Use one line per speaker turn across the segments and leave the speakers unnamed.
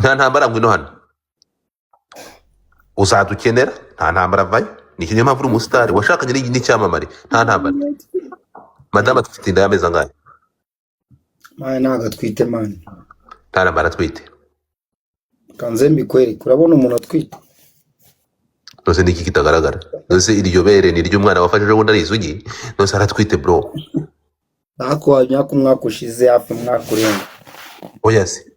Nta ntambara, ngwino hano, uzadukenera. Nta ntambara, vayo. Ni niyo mpamvu uri umusitari washakanye n'icyamamare. Nta ntambara. Madamu atwite inda y'amezi angahe?
Man, ntabwo atwite, man.
Nta ntambara, atwite.
Kanze mbikwereke, urabona umuntu atwite?
Nose niki kitagaragara? Nose iryo bere ni iry'umwana wafashe ejo bundi ari isugi? Nose aratwite, bro?
Ariko wamenya ko umwaka ushize, hafi umwaka urenga.
Oya se.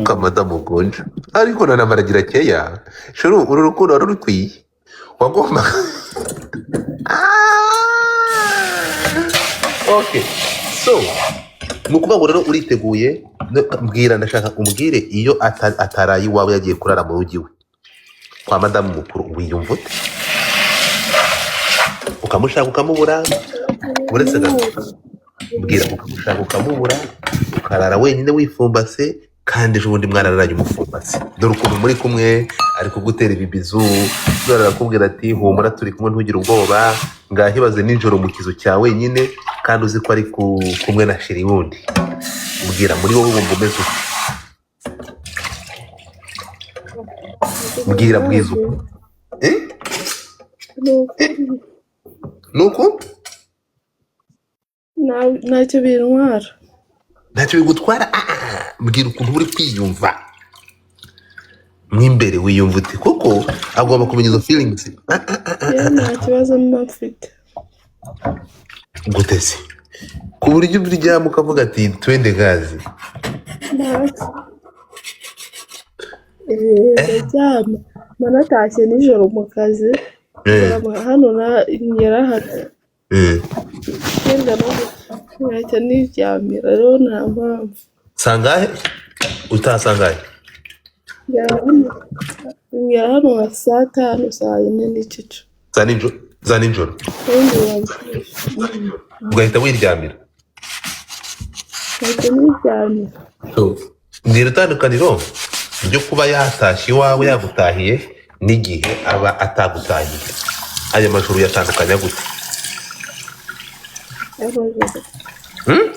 Kamadamu gonja, ariko na ntambara agira keya. Shuru, uru rukundo wari rukwiye, wagomba. Okay, so ni ukuvuga ngo rero uriteguye. Mbwira, ndashaka umbwire, iyo ataraye iwawe, yagiye kurara mu rugo iwe kwa madamu mukuru, wiyumva ute? Ukamushaka ukamubura, uretse gato, mbwira, ukamushaka ukamubura, ukarara wenyine wifumbase, kandi ejo bundi mwararanye umufumbase. Dore ukuntu muri kumwe, ari kugutera ibibizu, dore arakubwira ati: "Humura, turi kumwe, ntugire ubwoba." Ngaho ibaze nijoro mu kizu cya wenyine, kandi uzi ko ari kumwe na chéri wundi. Mbwira, muri wowe wumva umeze ute? Mbwira, bwiza uko, eh?
Ni ukuri.
Ni uko?
Ntacyo bintwara.
Ntacyo bigutwara? Ah, ah, mbwira ukuntu uri kwiyumva mo imbere, wiyumva ute? Kuko agomba kumenya izo feelings. Ah, ah, ah, ah.
Yewe, nta kibazo mba mfite.
Gute se, ku buryo uryama ukavuga ati: "Twende gazi"?
Ntacyo. Ndaryama, mba natashye nijoro mu kazi. Hano ngera hano ngenda no nkahita niryamira, rero nta mpamvu.
Sangahe utaha? Sangahe?
Ngera hano nka saa 5, saa 4 n'igice.
Za nijoro, za nijoro?
Ubundi biba bwije.
Ugahita wiryamira?
Nkahita niryamira.
So, mbwira itandukaniro ryo kuba yatashye iwawe, yagutahiye, n'igihe aba atagutahiye. Aya majoro yatandukanya gute?
Amajoro?
Hmm?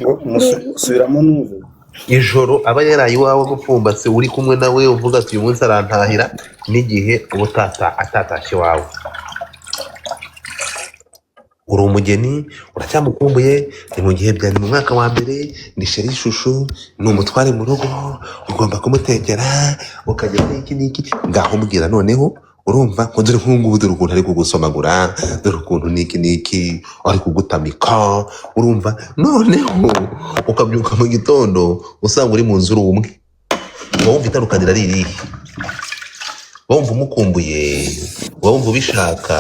Ngo subiramo numve.
Ijoro aba yaraye iwawe agupfumbase, uri kumwe nawe, uvuga ati: "Uyu munsi arantahira," n'igihe uba atatatashye iwawe, uri umugeni, uracyamukumbuye, ni mu gihe bya ni mu mwaka wa mbere, ni chéri chouchou, ni umutware mu rugo, ugomba kumutekera, ukagira n'iki n'iki. Ngaho mbwira noneho, urumva ngo dore nk'ubu ngubu, dore ukuntu ari kugusomagura, dore ukuntu n'iki n'iki, ari kugutamika. Urumva noneho ukabyuka mu gitondo usanga uri mu nzu uri umwe, uba wumva itandukaniro ari irihe? Uba wumva umukumbuye? Uba wumva ubishaka?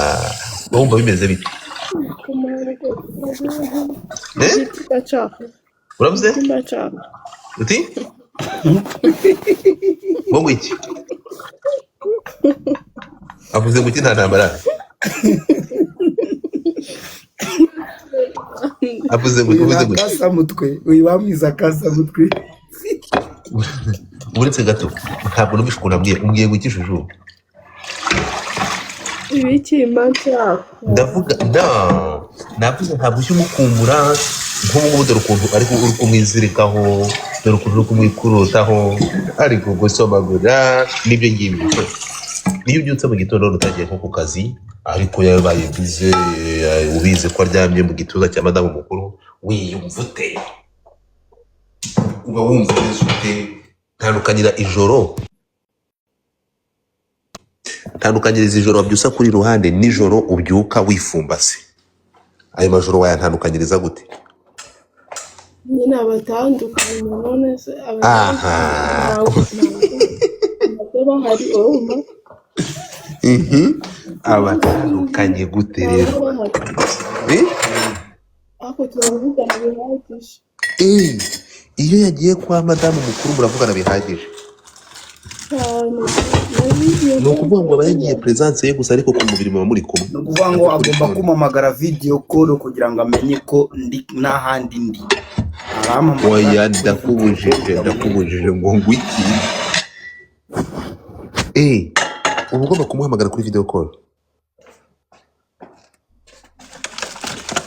Uba wumva bimeze bite? Eh?
Igiti ndashaka.
Uravuze?
Igiti ndashaka.
Uti ngo iki? Avuze ngo iki? Nta ntambara. Avuze ngo
Uyu ni
uvuze ngo iki?
Akasamutwe, uyu bamwize akasamutwe.
Uretse gato, ntabwo numvise ukuntu ambwiye. Umbwiye ngo iki, chouchou?
Ibiki mba nshaka?
Ndavuga nda navuze, ntabwo ujya umukumbura nk'ubu ngubu? Dore ukuntu ariko uri kumwizirikaho, dore ukuntu uri kumwikurutaho, ari kugusomagura n'ibyo ngibyo. Niyo ubyutse mu gitondo wenda utagiye nko ku kazi, ariko yabaye bize, ubizi ko aryamye mu gituza cya madamu mukuru, wiyumva ute? Uba wumva umeze ute? Tandukanyira ijoro, tandukanyiriza ijoro wabyusa kuri ruhande nijoro ubyuka wifumbase. Ayo majoro wayantandukanyiriza gute?
Nyine abatandukanye, none se
Aha.
abatandukanye ntabwo bahari, urumva?
Abatandukanye gute
Ntabwo
rero?
bahari.
Eh?
Ariko turavugana bihagije.
Eh, iyo yagiye kwa madamu mukuru muravugana bihagije?
Cyane. Nari
Ni ukuvuga ngo aba yagiye presence ye gusa, ariko ku mubiri muba muri kumwe?
Ni ukuvuga ngo
Nabyo kuri
agomba
phone.
kumpamagara video call kugira ngo amenye ko ndi n'ahandi ndi, arampamagara
Oya.
kuri video call
Ndakubujije.
kugira ngo amenye
Ndakubujije ngo iki? Eh, uba ugomba kumuhamagara kuri video call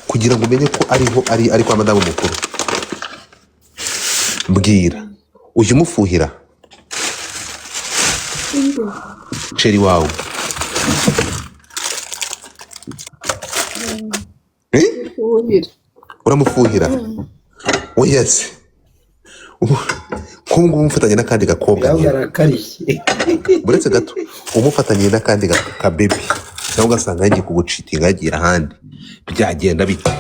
kugira ngo umenye ko ariho ari, ari kwa madamu mukuru? Mbwira. Ujya umufuhira
Inde.
chéri wawe? Eh?
Ufuhira.
Uramufuhira? Oya se, nk'ubu ngubu umufatanye n'akandi gakobwa
Yawe
nyine
arakarishye.
Uretse gato, umufatanye n'akandi kabebi cyangwa ugasanga yagiye kugucheatinga, yagiye ahandi, byagenda bite?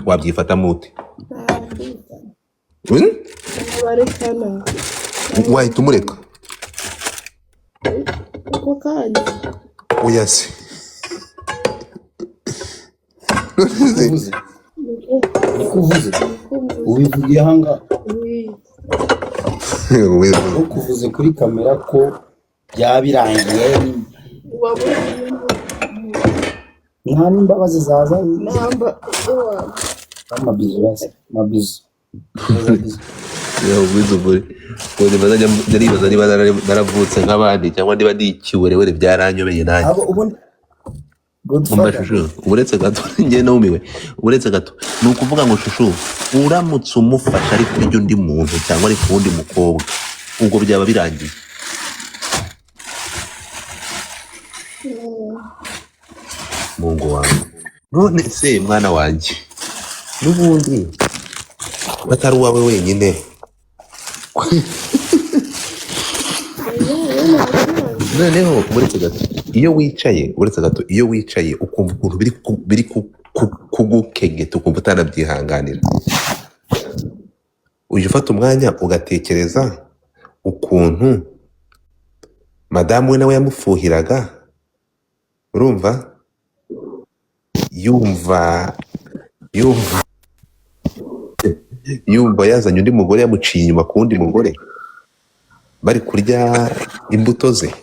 Wabyifatamo ute?
Ntabwo
Hmm?
barekana.
Wahita umureka?
Ako kanya.
Oya se.
Uvuze
Niko.
Niko uvuze?
Niko mvuze.
Ubivugiye ahangaha?
Oui.
Ntukuvuze kuri kamera ko byaba birangiye.
Wabonye
Nta n'imbabazi zaza.
namba ewa.
Amabizu basi, mabizu neza, bizu.
Ubwiza ukuri, ubwo niba njya nibaza niba naravutse nk'abandi cyangwa niba ndi ikiwerewere, byaranyobeye nanjye.
Abo ubundi
Umva.
Godfather.
Shushu, uretse gato, njye numiwe. Uretse gato, ni ukuvuga ngo shushu, uramutse umufasha ari kurya undi muntu cyangwa ari ku wundi mukobwa, ubwo byaba birangiye? Mungu wawe! None se mwana wanjye, n'ubundi batari uwawe wenyine?
Oya, we ntabwo.
Noneho uretse gato, iyo wicaye, uretse gato, iyo wicaye ukumva ukuntu biri kugukegeta, ukumva utanabyihanganira, ujya ufata umwanya ugatekereza ukuntu madamu we nawe yamufuhiraga, urumva yumva yazanye undi mugore, yamuciye inyuma ku wundi mugore, bari kurya imbuto ze?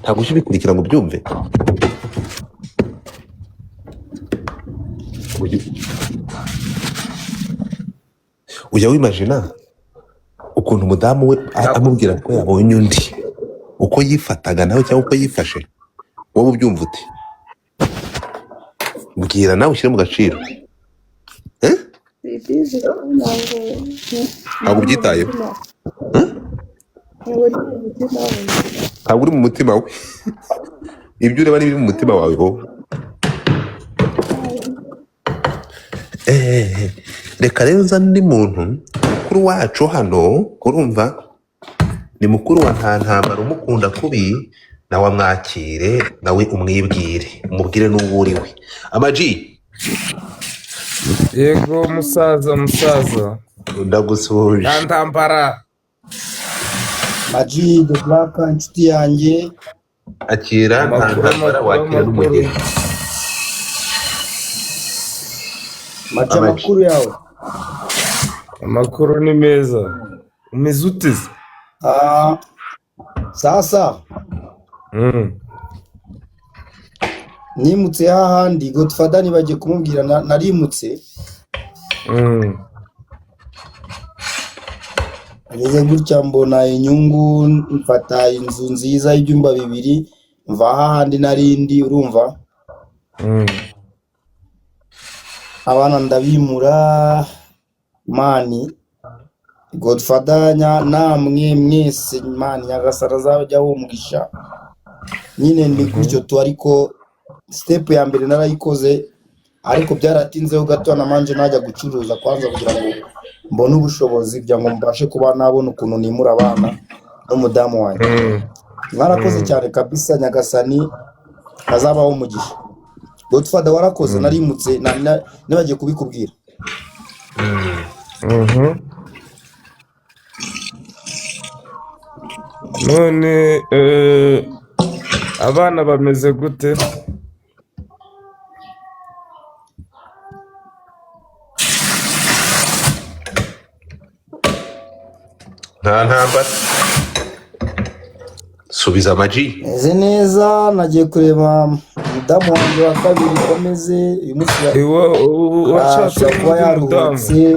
Ntabwo ujya ubikurikira ngo ubyumve? Ujya wimagina ukuntu umudamu we amubwira ko yabonye undi, uko yifataga nawe cyangwa uko yifashe? Wowe ubyumva ute? Mbwira nawe, ushyire mu gaciro. Eh?
Simbizi, ntabwo.
Ntabwo ubyitayeho?
Ntabwo ndi mu mutima we.
Ntabwo uri mu mutima we. Ibyo ureba n'ibiri mu mutima wawe wowe. Reka rero nzane undi muntu mukuru wacu hano, urumva, ni mukuru wa nta ntambara, umukunda kubi, nawe amwakire, nawe umwibwire, umubwire n'uwo uri we. Amaji.
Yego musaza, musaza.
Ndagusuhuje.
Nta ntambara.
Maji the Black, inshuti yanjye.
Akira nta
Amakuru,
ntambara.
amakuru,
Wakira
amakuru.
n'umugeni.
Maji,
Amaji.
amakuru yawe?
Amakuru ni meza, umeze ute se?
Ah, sasa nimutse hahandi Godfather, nibagiye kumubwira, narimutse. Ngeze gutya mbona inyungu, mfata inzu nziza y'ibyumba bibiri, mva hahandi narindi, urumva? Abana ndabimura, man. Godfather, namwe mwese, man, Nyagasara azajya umugisha nyine, ni gutyo tu. Ariko step ya mbere narayikoze, ariko byaratinzeho gato, namanje najya gucuruza kwanza kugira ngo mbone ubushobozi, kugira ngo mbashe kuba nabona ukuntu nimura abana n'umudamu wanjye. Mwarakoze cyane kabisa, Nyagasani azabaho umugisha. Godfather, warakoze. Narimutse, nibagiye kubikubwira.
None abana bameze gute?
Nta ntambara, subiza Amaji.
Meze neza, nagiye kureba umudamu wanjye wa kabiri uko ameze uyu munsi.
Iwe ubu washatse
Ashobora kuba
n'undi mudamu?
yaruhutse.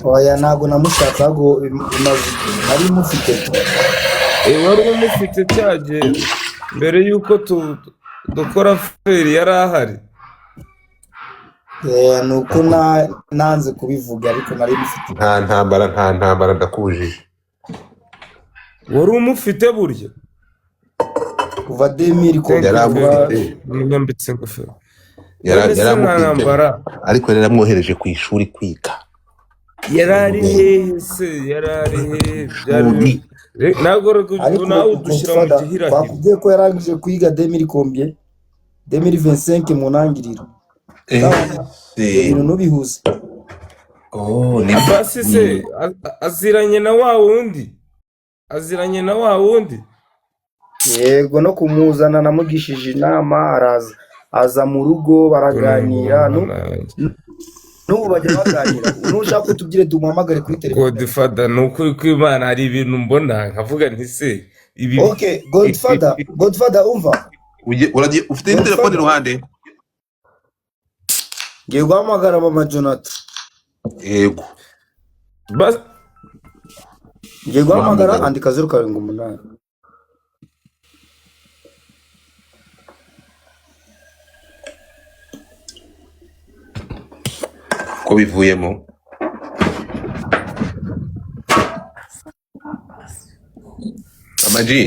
Oya, ntabwo namushatse, ahubwo bimaze igihe nari mufite.
Wari umufite cya gihe mbere y'uko dukora feri, yari ahari.
Ni uko nanze kubivuga, ariko nari mufite.
Nta ntambara, nta ntambara, ndakubujije.
Wari umufite burya?
Kuva 2000.
Thank
Yari
you.
amufite.
Mwambitse ingofero.
Yari
None se
yari amufite,
ntantambara
ariko yari yaramwohereje ku ishuri kwiga.
Yari ari hehe se? Yari ari hehe? Byari
Ishuri.
Ntabwo
Ariko
nawe udushyira mu
Godfather,
gihirahiro.
twakubwiye ko yarangije kwiga 2000 combien? 2025 mu ntangiriro. Ibyo bintu ntubihuze.
Oh, ni
Abasi se aziranye na wa wundi, aziranye na wa wundi?
Yego, no kumuzana namugishije inama, araza, aza mu rugo baraganira. N'ubu bajya baganira. Nushaka utubwire tumuhamagare kuri telefone.
Godfather, ni ukuri kw'Imana, hari ibintu mbona nkavuga nti se ibi.
Okay, Godfather, Godfather, umva.
Uragiye ufite indi telefone iruhande?
Ngiye guhamagara mama Jonathan.
Yego.
Ngiye guhamagara.
Muhamagara.
Andika 078.
Ko bivuyemo amaji.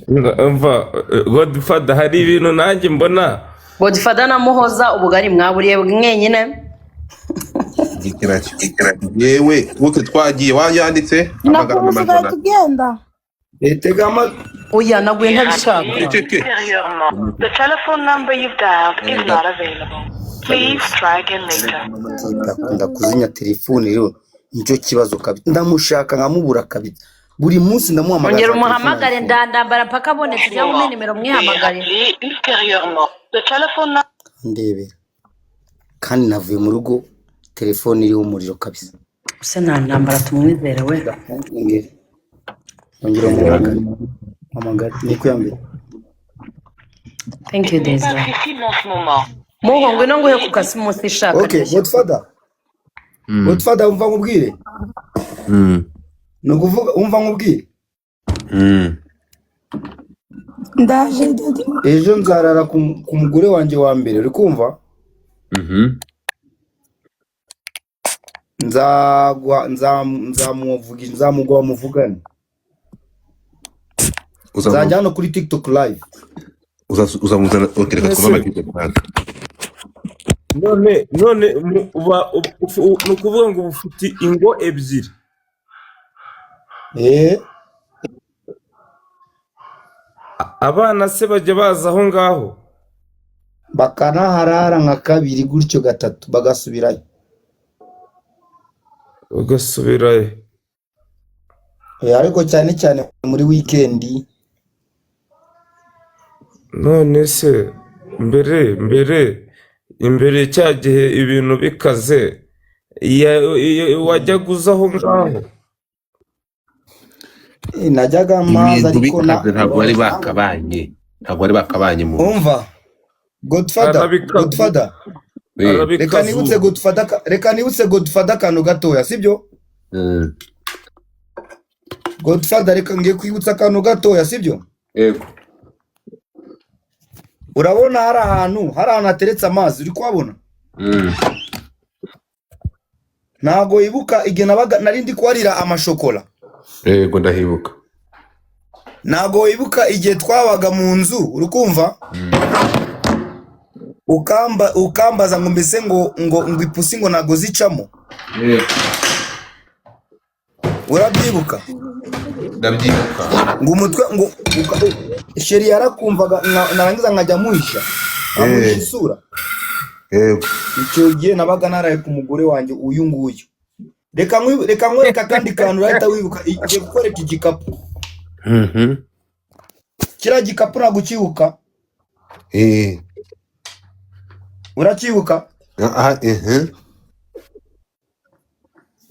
Umva Godfather, hari ibintu nanjye mbona.
Godfather na Muhoza, ubugari mwaburiye mwenyine.
Igikiracyo yewe wowe twagiye wayanditse, hamagara mama.
Nakubuze ugahita
Jona.
ugenda.
Tega amatwi.
Oya, naguye ntabishaka.
Ceceke.
The telephone number you've dialed is not available. Please try again later.
Ndakunda kuzinya telefone rero, nicyo kibazo kabisa. Ndamushaka nkamubura kabisa, buri munsi ndamuhamagara.
Ongera
Telefone
umuhamagare.
arayifungura.
Ndandambara mpaka abonetse, cyangwa umpe nimero mwihamagare.
Appelez ultérieurement. The telephone number
Ndebera kandi navuye mu rugo telefone iriho umuriro kabisa.
Use nta ntambara, tumwizere we.
Ongera, ongera umuhamagare, hamagare niko ya mbere.
Thank you.
n'est pas
Desire.
accessible en ce moment.
Muho, ngwino nguhe ku kasi munsi ishaka.
Okay, Godfather, Godfather, umva nkubwire. Ni ukuvuga, umva nkubwire.
Ndaje dede.
Ejo nzarara ku mugore wanjye wa mbere, uri kumva? Nzaguha, nzamuvuga, nzamuguha muvugane. Nzajya hano kuri TikTok live.
Uzamuzana, okay, reka twumve
Ese
amakipe runaka.
None uba ni ukuvuga ngo uba ufite ingo ebyiri?
Eh.
Abana se bajya baza aho ngaho?
Bakanaharara nka kabiri gutyo, gatatu, bagasubirayo.
Bagasubirayo.
Ariko cyane cyane muri wikendi.
None se mbere imbere cya gihe ibintu bikaze, wajyaga uza aho ngaho?
Najyaga mazi
Ibintu
ariko na
bikaze, ntabwo bari bakabanye, ntabwo bari bakabanye mu nzu.
Umva Godfather.
Arabikazu.
Godfather, reka nibutse
Arabikazu.
Godfather, reka nibutse Godfather akantu gatoya, sibyo? Godfather, reka ngiye kwibutsa akantu gatoya, sibyo?
Yego.
Urabona hari ahantu hateretse amazi, uri kuhabona? Ntabwo wibuka igihe nabaga nari ndi kuharira amashokora?
Yego, ndahibuka.
Ntabwo wibuka igihe twabaga mu nzu, uri kumva? Ukambaza ngo mbese ngo ipusi ngo ntabwo zicamo?
Yego.
Urabyibuka?
Ndabyibuka.
Ngo umutwe ngo chéri yarakumvaga, narangiza nkajya muhisha, nkamuhisha isura.
Yego.
Icyo gihe nabaga naraye ku mugore wanjye uyu nguyu. Reka nkwereke akandi kantu urahita wibuka. Igiye kukwereka igikapu. Kiriya gikapu ntabwo ukibuka? Urakibuka?
Aha, ehe.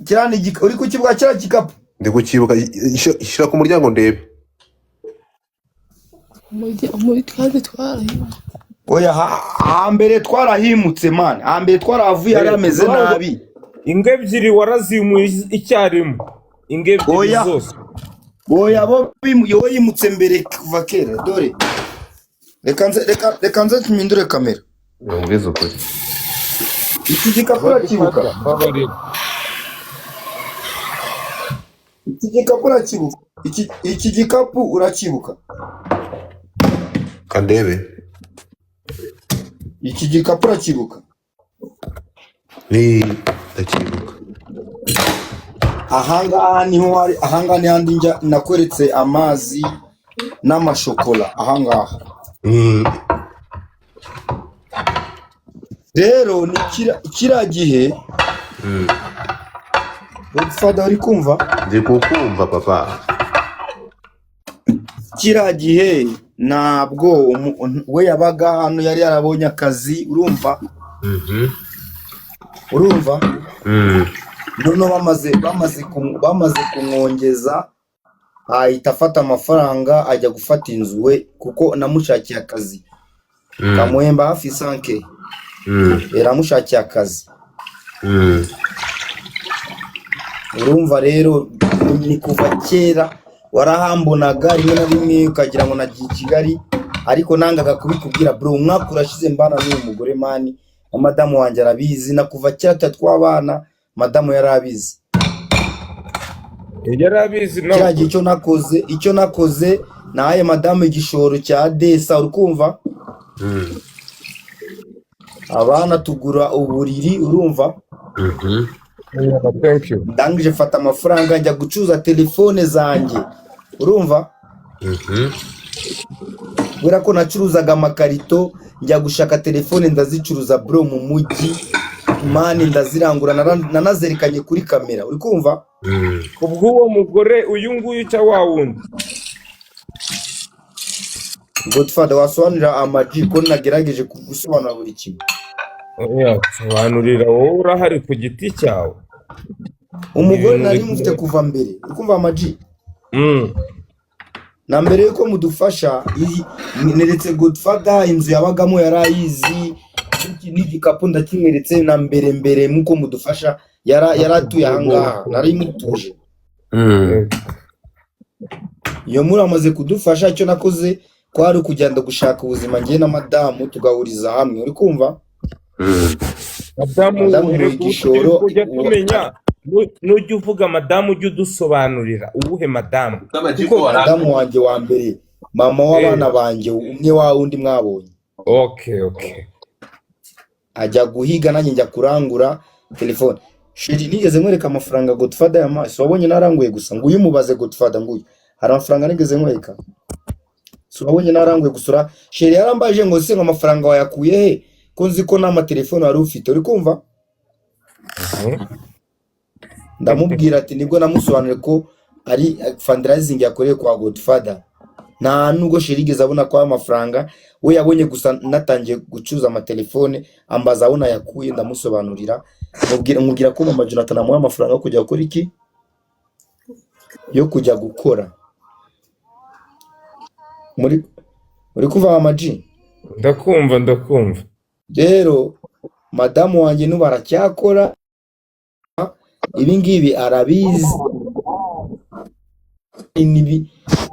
Kiriya ni uri kukibuka kiriya gikapu?
Ndi kukibuka. Shyira ku muryango ndebe.
Muri twari twarahiwe.
Oya, hambere twarahimutse man, hambere twarahavuye hari hameze
Ntabwo
nabi.
Ingo ebyiri warazimuye icyarimwe, ingo ebyiri
Oya.
zose?
Oya, bo yowe yimutse mbere kuva kera. Dore, reka nze mpindure kamera.
Wumvize ukuri.
Iki gikapu urakibuka?
Godfather, mbabarira.
Iki gikapu urakibuka? Iki gikapu urakibuka?
Kandebe.
Iki gikapu urakibuka?
Ni ndakibuka.
Ahangaha niho hari, ahangaha ni handi njya nakweretse amazi n'amashokora ahangaha. Rero ni kiriya gihe. Godfather, uri kumva?
Ndi kukumva, papa.
Kiriya gihe ntabwo we yabaga hano, yari yarabonye akazi, urumva? Urumva? Noneho bamaze kumwongeza, ahita afata amafaranga ajya gufata inzu we, kuko namushakiye akazi kamuhemba hafi 5K. Yaramushakiye akazi. Urumva rero ni kuva kera warahambonaga rimwe na rimwe ukagira ngo nagiye i Kigali, ariko nangaga kubikubwira, bro. Umwaka urashize mbana n'uyu mugore, man, na madamu wanjye arabizi, na kuva kera tutari twabana madamu yari abizi.
Yari abizi.
Kiriya gihe icyo nakoze nahaye madamu igishoro cya desa, urikumva? Abana tugura uburiri, urumva?
Thank you.
Ndangije mfata amafaranga njya gucuruza telefone zanjye, urumva? Kubera ko nacuruzaga amakarito, njya gushaka telefone ndazicuruza, bro, mu mujyi, man, ndazirangura, nanazerekanye kuri kamera, uri kumva?
Kubw'uwo mugore uyu nguyu cyangwa wa wundi?
Godfather, wasobanurira amaji ko nagerageje gusobanura buri kimwe.
Oya, sobanurira wowe, urahari ku giti cyawe.
Umugore
Ibintu
nari mufite kuva mbere, uri kumva, amaji? Na mbere yuko mudufasha neretse Godfather inzu yabagamo, yari ayizi, n'igikapu ndakimweretse. Na mbere mbere nk'uko mudufasha yari atuye ahangaha, nari mutuje. Iyo muri amaze kudufasha, icyo nakoze kwari ukugenda gushaka ubuzima njye na madamu tugahuriza hamwe, uri kumva?
Madamu,
Madamu
uhere
muha igishoro.
Kujya tumenya, nujya uvuga madamu ujye udusobanurira uwuhe madamu, kuko
Madamu wanjye wa mbere, mama w'abana banjye, umwe wa wundi mwabonye.
Okay.
Ajya guhiga, nanjye njya kurangura telefone. Chéri, nigeze nkwereka amafaranga Godfather yampaye? Si wabonye naranguye gusa? Nguyu, umubaze Godfather, nguyu, hari amafaranga nigeze nkwereka? Si wabonye naranguye gusura? Chéri yarambaje ngo: "Se ngo amafaranga wayakuye he, ko nzi ko nta matelefone wari ufite?" Uri kumva? Ndamubwira ati nibwo namusobanuriye ko ari fundraising yakoreye kwa Godfather. Nta nubwo chéri yigeze abona ko ayo mafaranga, we yabonye gusa natangiye gucuruza amatelefone, ambaza aho nayakuye, ndamusobanurira, mubwira ko mama Jonathan amuha amafaranga yo kujya gukora iki, yo kujya gukora muri, uri kuva, Mama G?
Ndakumva, ndakumva.
Rero madamu wanjye n'ubu aracyakora, ibi ngibi arabizi.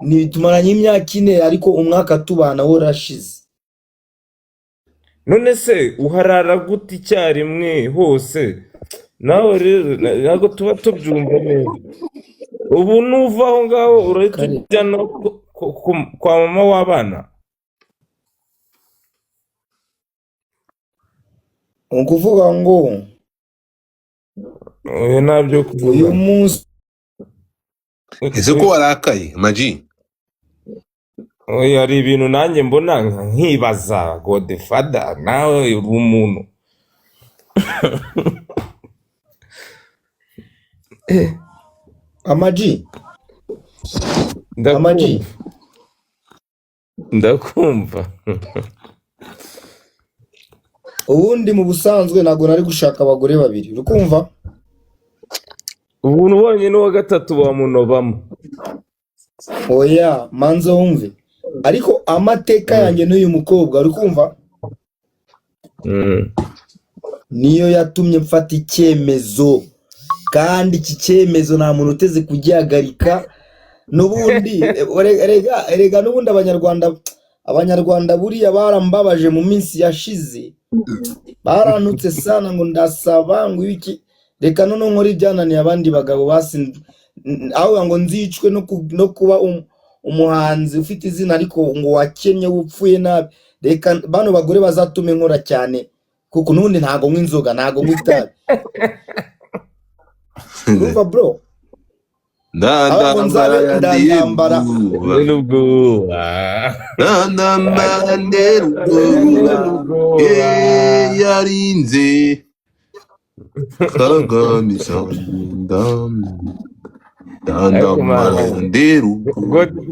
Ni tumaranye imyaka 4, ariko umwaka tubana wo urashize.
None se uharara gute icyarimwe hose? Nawe rero ntabwo tuba tubyumva neza. Ubu nuva aho ngaho urahita
Kare.
ujya no kwa mama w'abana?
Ni ukuvuga ngo
Oya, ntabyo
uyu
kuvuga.
munsi
Ese ko warakaye, maji?
Oya, hari ibintu nanjye mbona nkibaza. Godfather, nawe uri umuntu.
Amaji, amaji.
Ndakumva, ndakumva.
Ubundi mu busanzwe ntabwo nari gushaka abagore babiri, uri kumva?
Ubu ubonye n'uwa gatatu wamunobamo.
Oya, manza wumve, ariko amateka yanjye n'uyu mukobwa, uri kumva? Niyo yatumye mfata icyemezo, kandi iki cyemezo nta muntu uteze kugihagarika. N'ubundi erega n'ubundi abanyarwanda buriya barambabaje mu minsi yashize. Barantutse sana ngo ndasaba ngo ibiki, reka noneho nkore ibyananiye abandi bagabo basi, aho ngo nzicwe no kuba umuhanzi ufite izina ariko ngo wakennye upfuye nabi. Reka bano bagore bazatume nkora cyane, kuko n'ubundi ntago nywa inzoga, ntago nywa itabi. Urumva bro, aho ngo nzabe
Ndandambara
ndandambara
ndebwa,
N'ubwoba.
ndandambara nderubwoba,
N'ubwoba.
Yarinze Kagame
Ariko
ndandambara
man,
nderubwoba.
God.